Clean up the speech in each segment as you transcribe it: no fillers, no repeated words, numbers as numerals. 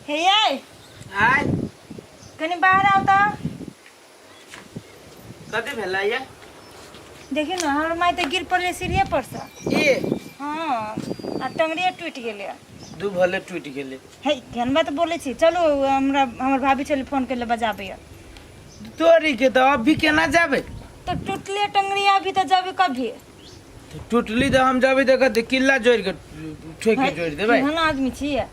हे यै। आय। कनि बाहर आउ तऽ। कथी भेलै ये? देखियौ ने, हमर माय तऽ गिर पड़लै सीढ़िए पर से। ई? हँ, आ टंगड़िए टूटि गेलै। दू भले टूटि गेलै। हे, केहन बात बोलै छी? चलू, हमरा हमर भाभी छलै, फोन करि बजाबैए। तोरी के तऽ अभी केना जाबे? तऽ टूटले टंगड़ी अभी तऽ जेबै कभी? टूटली तऽ हम जेबै तऽ कथी किल्ला जोड़ि के ठोकि के जोड़ि देबै? केहन आदमी छियै?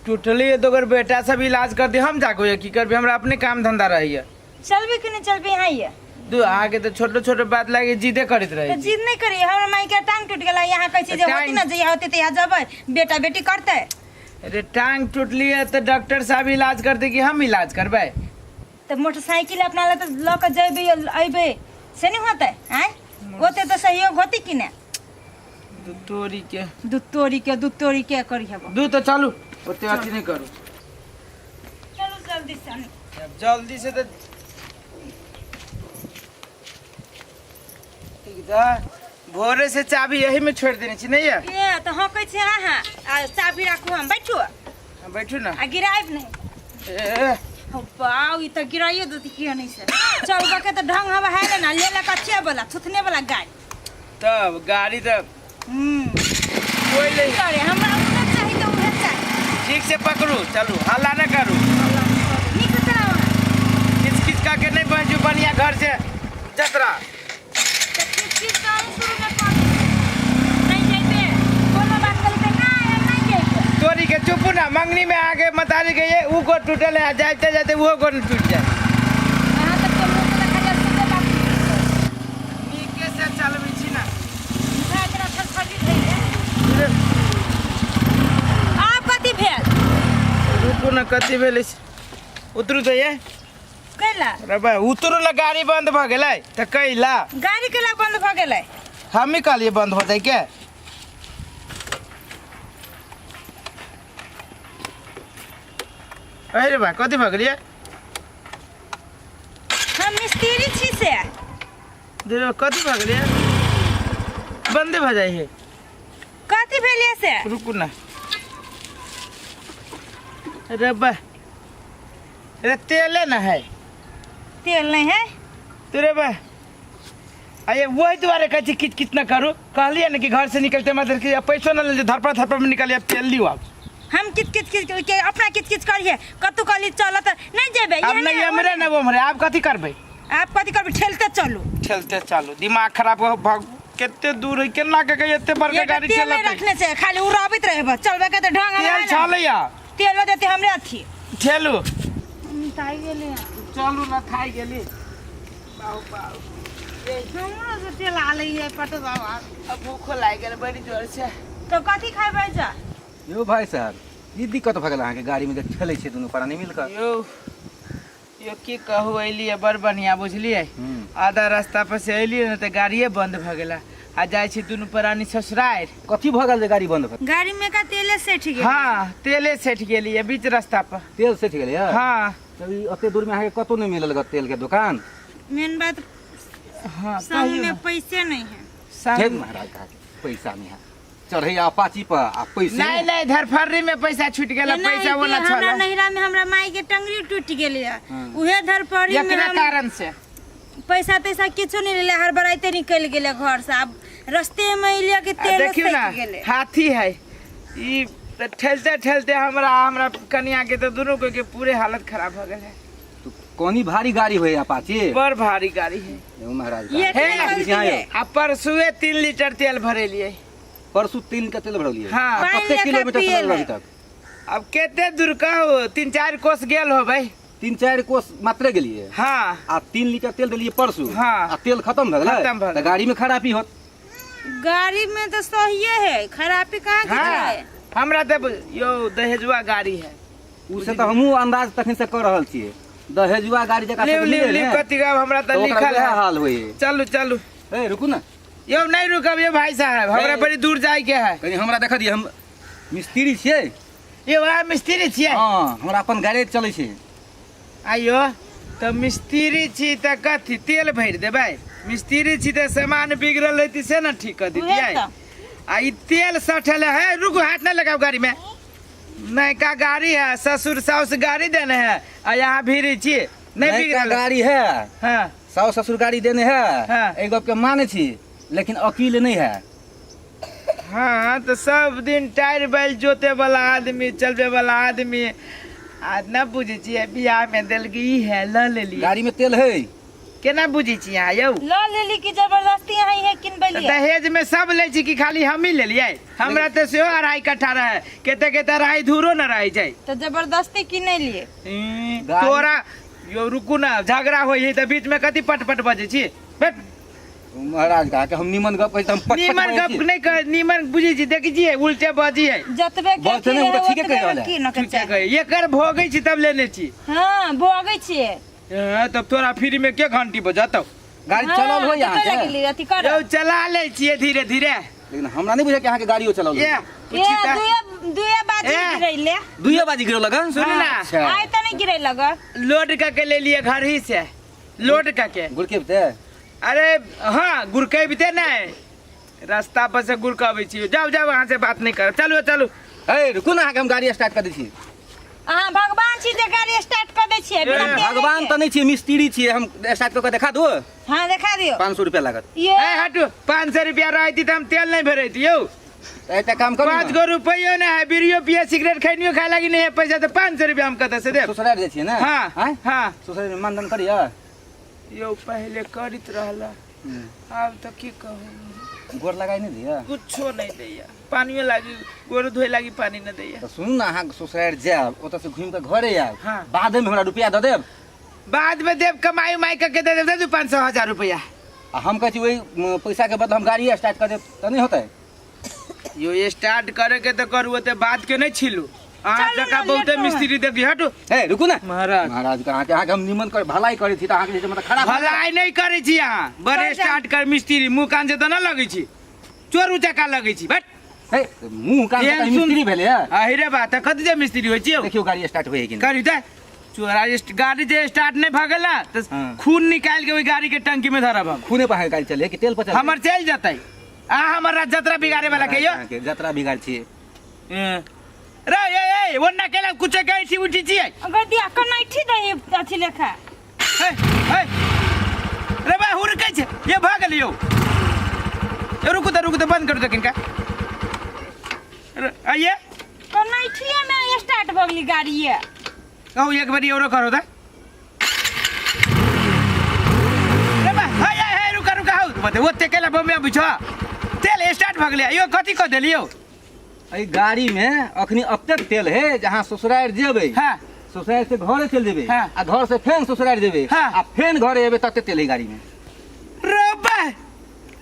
टूटली है तो ओकर बेटा सब इलाज कर दे, हम जाके की करबे? हमरा अपने काम धंधा रहैया। चलबे कि नहीं चलबे यहाँ ये? दू अहाँके तऽ छोटो छोटो बात लागे जिदे करैत रहे। तऽ जिद नहीं करी, हमरा माई के टांग टूट गेला, यहाँ कहै छी जे होती ना जे होती तऽ यहाँ जबै, बेटा बेटी करतै। अरे टांग टूटली है तऽ डॉक्टर साहब इलाज करते कि हम इलाज करबै? तऽ मोटरसाइकिल अपना लए तऽ लऽ कऽ जेबै अयबै से नहीं होतै? आँय, ओते तऽ सहयोग होती कि नहि? दू तोरी के। दू तोरी के, दू तोरी के करी हेबो। दू तऽ चलू, ओते अथी नहीं करू। चलू जल्दी से। अब जल्दी से तऽ ठीक तऽ भोरे से चाबी यही में छोड़ देने छी नहीं है? ए तऽ हँकै छी अहाँ आ चाबी राखू, हम बैठू। हाँ, बैठू ना। आ गिरायब नहीं। ए। हो बाउ, ई तऽ गिराइयो देती किया नहीं से। चलबा के तऽ ढंग हवा है ना, लेलक अच्छे वाला थुथने वाला गाड़ी। तब गाड़ी तऽ कोई नहीं करे, हमरा उहे चाही तऽ उहे चाही। ठीक से पकड़ू, चलू, हल्ला न करू। नीक से चलाओ ना। किच किच का के नहीं पहुँचू बढ़िया घर से जतरा। तऽ किच किच तऽ हम शुरू में कर नहीं जइबे, कोनो बात करी तऽ ना हम नहीं जइबे। तोरी के चुपू ना, मंगनी में आके मतारी के ये ऊ को टूटल है, जाते जाते वो को टूट जाए। अहाँ तऽ के मुँह से खाली सुनते बात। नीके से चलबै छी ना। एकरा छड़छड़ी भेल। आब कथी भेल? रुकू ना, कथी भेलै? उतरू तऽ ये। कैला? अरे बा, उतरू ना, गाड़ी बंद भऽ गेलै तऽ कैला? गाड़ी कैला बंद भऽ गेलै? हमही कहलियै बंद हो जाइ के? अरे बा, कथी भऽ गेलियै? हम मिस्त्री छी से। देखो, कथी भऽ गेलियै? बंदे भऽ जाइ है। कथी भेलियै से? रुकू ना। अरे बा, अरे तेले ना है। तेल नहीं है? तेरे बा, अरे वही दुआरे कहै छी किच किच ना करू। कहलियै ने कि घर से निकलते मतलब कि अब पैसो ना ले, धरपड़ धरपड़ में निकलिए, अब तेल लियो। अब हम किच किच किच के अपना किच किच करिए, कतू कहली चल तऽ नहीं जेबै। अब नहीं हमरे ना वो हमरे, आप कथी करबै? आप कथी करबै? ठेलते चलू। ठेलते चलू, दिमाग खराब हो भग कते दूर है, केना के गई एते बड़का ये गाड़ी तेल नहीं चलते रखने छै, खाली उड़ाबैत रहे बस, चलबै के तऽ ढंग तेल है ना। छलैया। तेलो देते हमरे अथी। ठेलू। ताई गेलै। चलू ना, थाई गेली। बाहु बाहु। हमरो से तेल आलै है पटवा। अब भूखो लागि गेल बड़ी जोर से। तो कथी खेबै जा? यौ भाई साहब, ई दिक्कत भऽ गेल अहाँके गाड़ीमे जे खेलै छियै दुनू प्राणी मिल कऽ? यौ यौ, की कहू, अयलियै बड़ बढ़िया बुझलियै। आधा रास्ता पर से अयलियै ने तऽ गाड़िए बंद भऽ गेला आ जाइ छी दुनू प्राणी ससुरारि। कथी भऽ गेल जे गाड़ी बंद भऽ गाड़ी में का तेले सठि गेल? हाँ, तेले सठि गेलियै बीच रास्ता पर। तेल सठि गेलैए? हाँ। तब ई एते दूरमे अहाँके कतहु नहि मिलल गऽ तेलके दोकान? मेन बात हाँ, संग कहियौ में ने। पैसे नहीं है। संग हे महाराज, अहाँके पैसा नहि है, चढ़ैया अपाची पर आ पैसे नहीं नहीं, धरफर्री में पैसा छूट गेल, एना पैसा वो कि ना हमरा छल। नैहरा में हमरा माई के टंगरी टूट गेल है, उहे धरपड़ी में एकरा हम कारण से पैसा तैसा किछो नहीं लेले, हड़बड़ाइते निकलि गेलै घर से। आब रस्ते में अयलियै कि आ तेल देखियौ ना, सठि गेलै। हाथी है ई तऽ ठेलते ठेलते हमरा हमरा कनिया के तऽ दुनू कोई के पूरे हालत खराब हो गेल है। तो कोनी भारी गाड़ी होय अपाची? बड़ भारी गाड़ी है। यौ महाराज, ये हे, गलती है। आ परसुए 3 लीटर तेल भरेलियै। परसू 3 के तेल भरलियै? हाँ। आ कते पानि लेखा किलोमीटर पियल चलल है। अभी तक? अब कते दूर कहू, 3-4 कोस गेल होबै। 3-4 कोस मात्रे गेलियै? हाँ। आ 3 लीटर तेल देलियै परसू? हाँ। आ तेल खत्म भऽ गेलै? खत्म भऽ तऽ गेलै। गाड़ी में खराबी होत। गाड़ी में तो सहिए है, खराबी कहाँ के हाँ है? हमरा तऽ यौ दहेजुआ गाड़ी है। उ से तऽ हमहूँ अंदाज तखन से कऽ रहल छियै, दहेजुआ गाड़ी जकाँ लिउ से लिउ मिले लिउ ने, कथी कहब, हमरा तऽ तऽ ओकरा लिखल वएह है। हाल होय। चलू चलू। ए रुकू ना। यौ नहीं रुकब यौ भाई साहब, हमरा ए। बड़ी दूर जाय के है। कनी हमरा देखऽ दिअ, हम मिस्त्री छियै। यौ अहाँ मिस्त्री छियै? हँ, हमरा अपन गैरेज चलै छै। आइयो तऽ मिस्त्री छी तऽ कथी तेल भरि देबै? मिस्त्री छी तऽ सामान बिगड़ल रहती से ने ठीक कऽ उहे दितियै। तऽ। आ ई तेल सठल है। रुकू, हाथ नहि लगाउ गाड़ी में। नयका गाड़ी है, ससुर साउस गाड़ी देने है आ यहाँ भीड़ी छी नहीं। नयका बिगड़ल गाड़ी है। हाँ। साउस ससुर गाड़ी देने है। हाँ। एहि गप के माने छी, लेकिन अकील नहीं है। हाँ, तो सब दिन टायर बैल जोते वाला आदमी, चलबे वाला आदमी आ न बुझै छियै, बियाह में देलक ई है, ल लेलियै। गाड़ी में तेल है। केना बुझै छियै अहाँ यौ? ल लेली कि जबरदस्ती यहाँ इहे किनबेलियै? दहेज में सब लै छी कि खाली हमही लेलियै? हमरा तऽ सेहो अढ़ाई कट्ठा रहै, कते कते अढ़ाई धूरो न रहै छै। तऽ जबरदस्ती किनै लिए? तोरा यौ, रुकू ने, झगड़ा होइ है तऽ बीच में कथी पट पट बजै छी? बैठ। महाराज, कहा के हम निमन गप कहै छी तऽ हम पट पट नीमन बजै गप छी। नहीं कह, नीमन बुझै छी, देखै छियै उल्टे बजी है। जतबे के बात नहि, ओ तऽ ठीके कहि रहल है। की न ठीके कहै, एकर भोगै छी तब लेने छी। हाँ, भोगै छियै। तब तोरा फ्री में के घंटी बजतौ? गाड़ी चलल होय हाँ, अहाँके? लगली अथी कर। यौ, चला लै छियै धीरे धीरे। लेकिन हमरा नहि बुझाय कि अहाँके गाड़ियो चलल ये होय। ए पूछी तऽ दुए दुए बाजी ए। गिरैले। दुइये बाजी गिरो लगन। सुन ना। अच्छा। आइ तऽ नहि गिरै लग। लोड कऽ के लेलियै घर ही से लोड कऽ के। गुड़केबते? अरे हाँ, गुड़केबते नहीं, रास्ता पर से गुड़कबै छी। जाउ जाउ, अहाँ से बात नहीं करब, चलू चलू। ए रुकू ने, अहाँके हम गाड़ी स्टार्ट कऽ दै छी। अहाँ भगवान छी जे गाड़ी स्टार्ट कऽ दै छियै बिना तेले भगवान के? तऽ नहि छियै, मिस्त्री छियै हम। स्टार्ट कऽ के देखा दू? हाँ, देखा दियौ। 500 रुपया लागत। ये ए हटू, 500 रुपया रहती तऽ हम तेल नहीं भरैती यौ। तऽ एकटा काम करू। पाँच ने गो रुपयो नहीं है, बीड़ियो पिए सिगरेट खैनियो खाए लागी नहीं है पैसा, तो 500 रुपया हम कतऽ से देब? ससुरारि जाइ छियै ने? हाँ। आँय? हाँ। ससुरारिमे मानधन करियै? यौ, पहले करैत रहला, आब तऽ की कहू। गोर लगाइ नहि दिअ? कुछो नहीं दैया, पानियो लागी, गोर धोए लागी पानी नहीं दैया। तऽ सुनू ने, अहाँ ससुरारि जायब, ओतऽ से घुमि कऽ घरे आयब। हाँ। बादमे हमरा रुपया दऽ देब। बाद में देब, कमाई उमाई करके दे देब, दे दू 500 हजार रुपया। आ हम कहै छी ओहि पैसाके बदला हम गाड़ी स्टार्ट कऽ देब तऽ नहि होतै? यो स्टार्ट करे के तो करू, ओते बात के नहीं छिलू अहाँ चलू जका ना, बहुते लेट हो। मिस्त्री देखी, हटू। हे रुकू ने। महाराज। महाराज, अहाँके अहाँके हम निमन कर भलाई करै छी तऽ अहाँके जे छै मतलब खराब। भलाई नहीं करे छी अहाँ, बड़े कर जा। स्टार्ट कर मिस्त्री, मुंह कान से तो ना लगै छी, चोर उचक्का लगै छी, बट। हे, मुँह कान एहन से मिस्त्री भेलै है? अहि रे बा, तऽ कथी जे मिस्त्री होइ छी यौ? देखियौ गाड़ी स्टार्ट होइए कि नहि। करी तऽ चोरा गाड़ी जे स्टार्ट नहीं भऽ गेल ने तऽ खून निकालि के ओहि गाड़ी के टंकी में धरब हम। खूने पर अहाँके गाड़ी चले कि तेल पर चले? हमर चलि जेतै, अहाँ हमर जतरा बिगाड़े वाला के यौ। अहाँके जतरा बिगाड़ छियै। रे ए ए ओन्ना केला कुछो के ऐठी उठी छियै। अगर दिया कनैठी दही अथी लेखा। हे हे रे बा, हुरकै छै ये, भऽ गेल यौ। ए, रुकू तऽ रुकू तऽ, बंद करू तऽ किनका रे, आइए। कनैठिए में स्टार्ट भऽ गेली गाड़ी ये। कहू, एक बेरी औरो करो तऽ। रे बा, हे हे हे, रुका रुका, हौ बते ओते केला बम्बे आबै छ, तेल स्टार्ट भऽ गेलै यौ, कथी कऽ देलियौ? एहि गाड़ी में अखनी अतेक तेल है जे अहाँ ससुरारि जेबै, ससुरारि से घरे चलि जेबै, आ घर से फेन ससुरारि जेबै, आ फेन घरे एबै, तते तेल है गाड़ी में। रे बा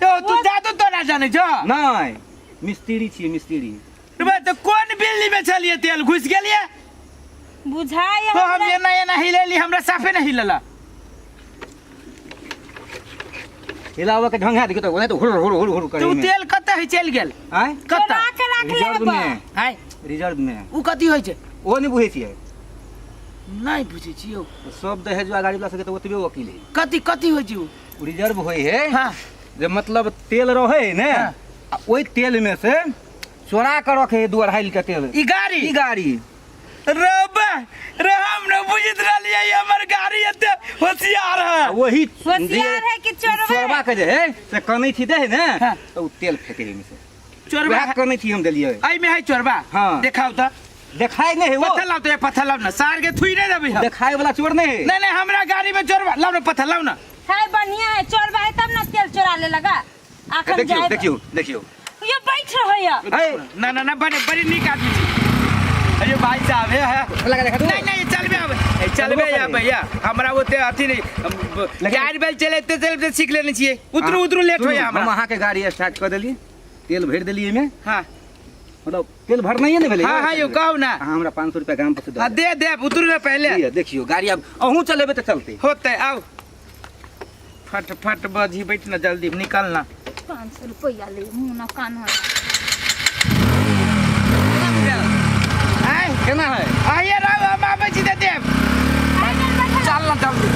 यौ, तू जादू तो ना जानै छ? नहि, मिस्त्री छियै मिस्त्री। रे बा, तऽ कोन बिल्ली में छलियै तेल घुसि गेलियै? बुझाय तो हम एना एना हिलेली, हमरा साफे नहीं हिलला। हिलाबऽ के ढंग है, देखियौ तऽ ओनाहिते हुर हुर हुर हुर तो करै उ में। तेल कतऽ है चलि गेल? आँय? कतऽ? चोरा के राख रिजर्व लेब। में। आँय? रिजर्व में। उ कथी होइ छै? ओ नहि बुझै छियै? नहि बुझै छियौ। सब दहेजुआ गाड़ी वाला सबके तऽ ओतबे वकील है। कथी कथी होइ छै उ? उ रिजर्व होइ है जे मतलब तेल रहै है ने, आ ओहि तेल में से चोरा के रखे है 2-2.5 लीटर तेल। ई गाड़ी? ई गाड़ी। रे बा रे, हम न बुझित रहलियै ई हमर गाड़ी एते होशियार है। आ वही होशियार है कि चोरबा? चोरबा के जे है से कनै छी दे है ने, तऽ उ तेल फेके है से। चोरबा? वएह कनै छी हम देलियै। एहि में है चोरबा? हाँ। देखाउ तऽ। देखाय नहि है वो। पत्थर लाउ तऽ, पत्थर लाउ ने, सार के थुइ नहि देबै हम। देखाय वाला चोर नहि है। नहीं नहीं, हमरा गाड़ी में चोरबा लाउ ने, पत्थर लाउ ने। है बढ़िया है, चोरबा है तब ना तेल चोरा ले लगा अखन। देखियौ। जायब। देखियौ देखियौ। ये बैठ रहे है। है। ना ना ना, बड़े बड़ी नीक आदमी छी। अरे भाई साहब, हे हे लगा देखा दू। नहीं नहीं, चलबे आबे, ए, चलबे चलबो या करे। भैया, हमरा ओते अथी नहीं, लेकिन- गाड़ी बैल चलते चलते सीख लेने छियै, उतरू उतरू, लेट सुनू, होइया हम हमरा। अहाँके गाड़ी स्टार्ट कऽ देली, तेल भरि देली एहिमे। मतलब तेल भरनाइए ने भेलै। हाँ हाँ यौ, कहू ना। अहाँ हमरा 500 रुपया गाम पर से दऽ हाँ, देब। दे देब, उतरू ना पहले। लिअ, देखियौ गाड़ी आब अहूँ चलेबै तऽ चलतै। होते, आओ फट फट बजी, बैठ ना, जल्दी निकलना। 500 रुपया ले मुँह ना कान हो। आय। केना है? आइए राव, हम आबै छी तऽ देब, चल ना जल्दी।